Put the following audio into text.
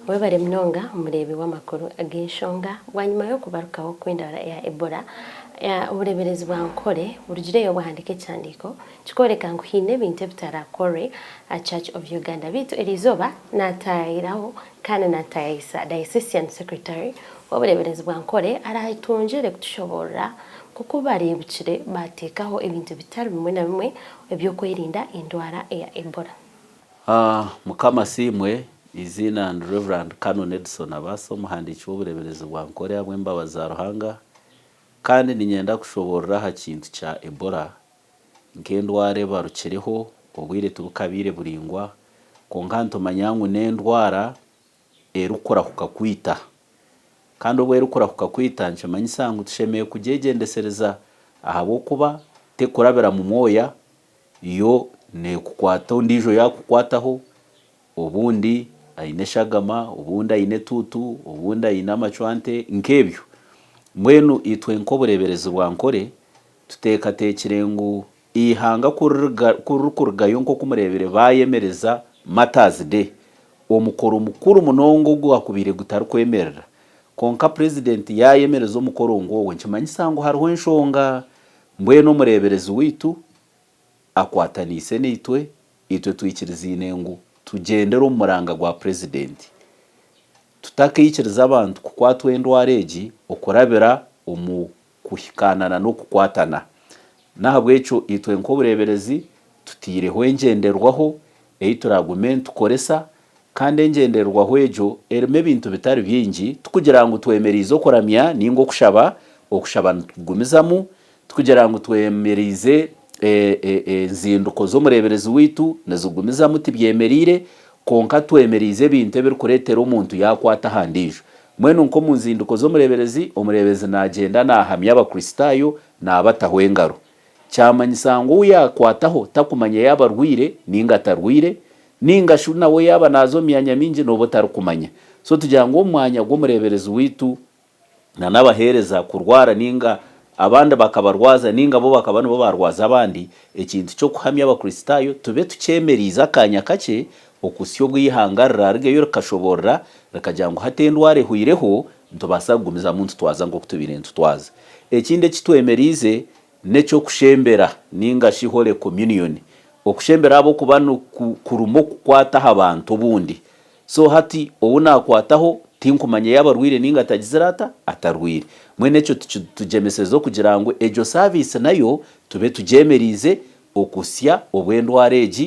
Webare munonga omureebi w'amakuru ag'enshonga. Bwanyima y'okubarukaho kw'endwara ya Ebola, obureeberezi bwa Nkore burugireyo bwahandiika ekihandiiko kikworeka ngu haine ebintu ebitarakorwe aha Church of Uganda. Beitu eriizooba naataahiraho kandi naataayayisa Diocesan Secretary w'obureeberezi bwa Nkore araatwongyere kutushoboorora nk'oku bareebukire baateekaho ebintu bitari bimwe na bimwe eby'okwerinda endwara eya Ebola. Mukama asiimwe, eiziina ndi Rev. Canon Edson Abaasa omuhandiiki w'obureeberezi bwa Nkore ahabw'embabazi za Ruhanga kandi niinyenda kushoboorora aha kintu kya Ebola nk'endwara ebarukireho obwire tibukabaire buraingwa kwonka nitumanya ngu n'endwara erikurahuka kwita kandi obu erikurahuka kwita nikimanyisa ngu tushemereire kugyegyendesereza ahabw'okuba tekurabira mu mwoya Yo neekukwata ondiijo yaakukwataho, obundi aine eshagama, obundi aine etuutu, obundi aine amacwante, nk'ebyo. Mbwenu itwe nk'obureeberezi bwa Nkore, tuteekateekire ngu eihanga ku ririkurugayo nk'oku mureebire baayemereza Martyrs Day, omukoro mukuru munonga ogwakubaire gutarikwemerera. Kwonka Purezidenti yaayemereza omukoro ngwogwo nikimanyisa ngu hariho enshonga. Mbwenu omureeberezi waitu akwataniise naitwe, itwe twikirizaine ngu tugyendere omu muranga gwa Purezidenti. Tutakaikiriza abantu kukwatwa endwara egi okurabira omu kuhikaanana n'okukwatana. N'ahabw'ekyo itwe nk'obureeberezi tutaireho engyenderwaho ei turaagume nitukoresa Kandi engyendererwaho egyo erimu ebintu bitari bingi, tikugira ngu twemereize okuramya nainga okushaba, okushaba nitukugumizamu, tikugira ngu twemereize enzinduko z'omureeberezi waitu, nizigumizamu tibyemereire, kwonka twemereize ebintu ebirikureetera omuntu yaakwata aha ndiijo. Mbwenu nk'omu nzinduko z'omureeberezi, omureeberezi naagyenda naahamya Abakristaayo, naabataho engaro. Kyamanyisa ngu ou yaakwataho takumanya yaaba arwaire nainga atarwaire, nainga shi nawe yaaba naaza omu myanya mingi nooba otarikumanya. So tugira ngu omu mwanya gw'omureeberezi waitu na n'abaheereza kurwara nainga abandi bakabarwaza nainga bo bakaba nibo baarwaza abandi, ekintu ky'okuhamya Abakristaayo tube tukyemereize akaanya kakye okuhitsya obu eihanga riraarugeyo rikashoboorora rikagira ngu hati endwara ehweireho, nitubaasa kugumizamu nitutwaza nk'oku tubaire nitutwaza. Ekindi eki twemereize n'eky'okushembera nainga shi Holy Communion. Okushembera ahabw'okuba kurimu okukwata aha bantu obundi. So hati ou naakwataho tinkumanya yaaba arwaire nainga atagizire ata? Atarwaire. Mbwenu ekyo tugyemeseze okugira ngu egyo saaviisi nayo tube tugyemereize okuhitsya obu endwara egi.